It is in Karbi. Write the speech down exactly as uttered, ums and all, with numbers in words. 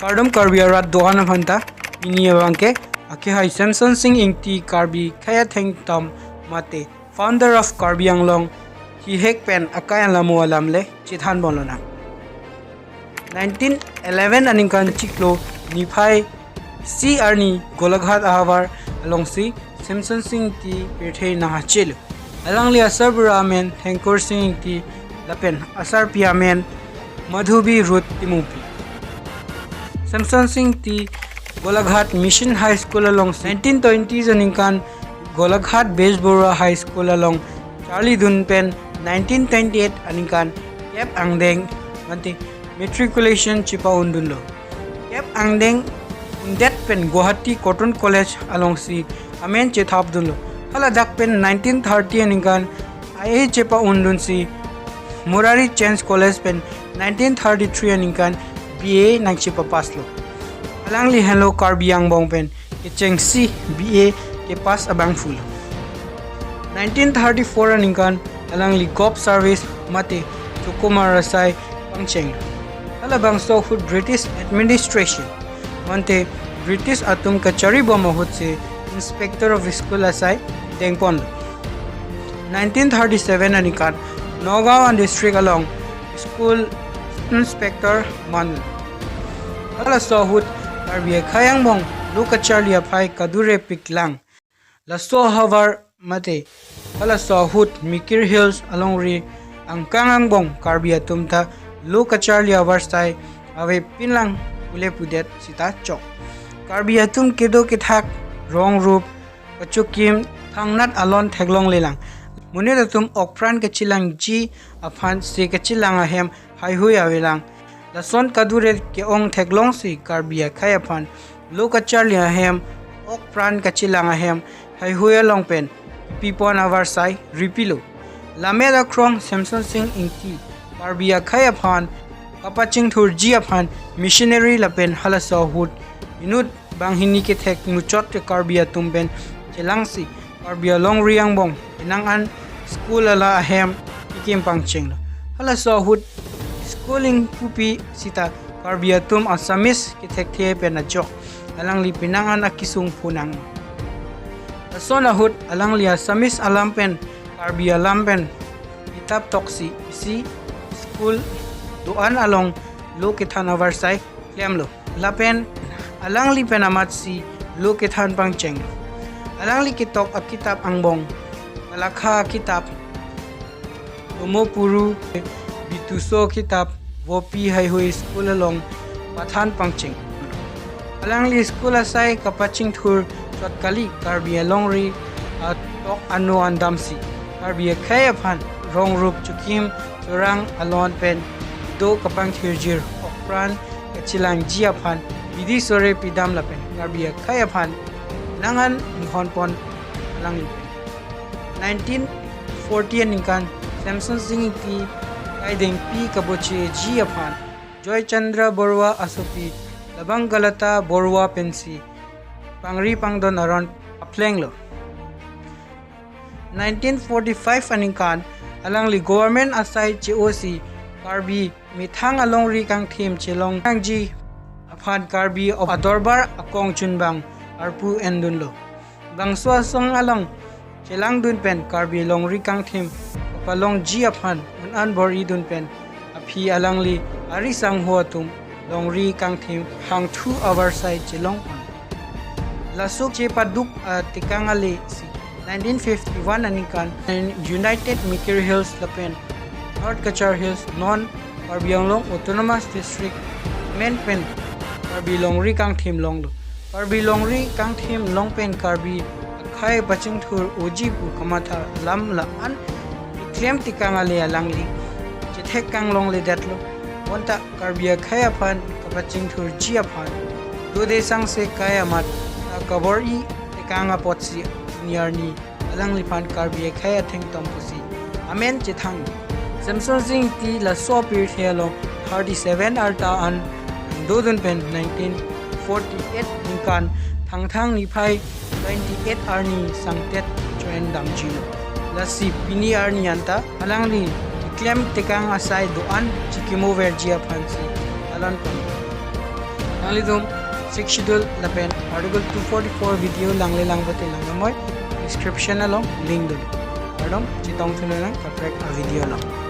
Kardom Karbi arat do-an aphan ta, pini abangke, akehai Semson Sing Ingti Karbi akhei athengtom mate founder of Karbi Anglong, thihek pen akai alamo alam le chethan ponlonang. Nineteen eleven aningkan chiklo niphai isi arni Golaghat ahavar alongsi Semson Sing Ingti pirthe nanghachelo. Alangli asarbura amen Thengkur Sing Ingti lapen asarpi amen Madhubi Ruth Timungpi. Semson Sing Ingti Golaghat Mission High School along nineteen twenties aningkan Golaghat Bechboruah High School along charlidun pen nineteen twenty-eight aningkan kep angdeng mate matriculation chepa-undunlo. Kep angdeng undet pen Guwahati Cotton College alongsi amen chethapdunlo. Haladak pen nineteen thirty aningkan I A chepa-undunsi Murari Chand College pen nineteen thirty-three aningkan B A nangchepa-passlo. Alangli henlo Karbi angbong pen kechengsi B A kepass abangphulo. Nineteen thirty-four aningkan alangli Govt Service mate chokomar asai pangcheng. Halabangso ahut British administration mate British atum kachari bom ahutsi Inspector of School asai dengponlo. Nineteen thirty-seven aningkan Nagaon district along school inspector manlo. Halaso ahut Karbi akhei angbong lo kacharli aphai kadure piklang. Laso ahavar mate halaso ahut Mikir Hills alongri angkang angbong Karbi atum ta lo kacharli avarsai avepinlang pule pudet sita chok. Karbi atum kedo kethak, rong rup, kachokim, thangnat alon theklonglelang. Monit atum okpran kachelangji aphan se kachelang ahem heihui avelang. Lason kadure ke-ong theklongsi Karbi akhei aphan lo kacharli ahem, okpran kachelang ahem heihui along pen pipon avarsai ripilo. Lammet akrong Semson Sing Ingti Karbi akhei aphan kapachingthurji aphan missionary lapen halaso ahut inut banghini kethek muchot ke Karbi atum pen chelangsi Karbi alongri angbong penang an school ala ahem kekim pangchenglo. Halaso ahut school ingpupi sita Karbi atum Assamese kethekthe pen ajok alangli penang an akesung phunang. Lason ahut alangli Assamese alam pen Karbi alam pen kitap toksi isi school do-an along lo kethan avarsai klemlo. Lapen alangli pen amatsi lo kethan pangcheng. Alangli ketok akitap angbong, Kalakha akitap, Tomo Puru, Bituso akitap, Vopi heihui school along pathan pangcheng. Alangli school asai kapachingthur chot kali Karbi alongri atok ano an damsi Karbi akhei aphan rong rup chokim chorang alon pen do kapangthirjir okpran kachelangji aphan bidi sore pidam lapen Karbi akhei aphan nang an inghon pon alangli pen. Nineteen forty aningkan Semson Sing Ingti kaidengpi kabocheji aphan Joy Chandra Baruah asopi Labang Galata Baruah pensi pangri pangdon aron aplenglo. Nineteen forty-five aningkan alangli government asai che-osi Karbi methang alongri kangthim chelongji aphan Karbi Adorbar akong chunbang arpu endunlo. Bangso asong along chelangdun pen Karbi longri kangthim kapalongji aphan un-an bor-idun pen aphi alangli ari sangho atum longri kangthim hangthu avarsai chelong pon. Laso chepaduk atekang ale si nineteen fifty-one aningkan United Mikir Hills lapen North Cachar Hills, non Karbi Anglong Autonomous District amen pen Karbi longri kangthim longlo. Karbi longri kangthim long pen Karbi akhei pachingthur oji pu kamatha lam la-an keklem tekang ale alangli chethek kanglongledetlo. Bonta Karbi akhei aphan kapachingthurji aphan dode sangse kai amat kabor-i tekang apotsi niarni alangliphan Karbi akhei athengtom pusi amen chethang. Semson Sing Ingti laso apirthe along thirty-seven arta an dodun pen nineteen forty-eight ningkan Thangthang niphai twenty-eight arni sangtet choen damjilo. Lasi pini arni anta alangli keklem tekang asai do-an chikimoverji aphansi alon pon. Nanglitum Sixth Schedule lapen Article two forty-four video langle lang pulote lang amoi description along link dun. Kardom, chetong thunang kaprek a video along.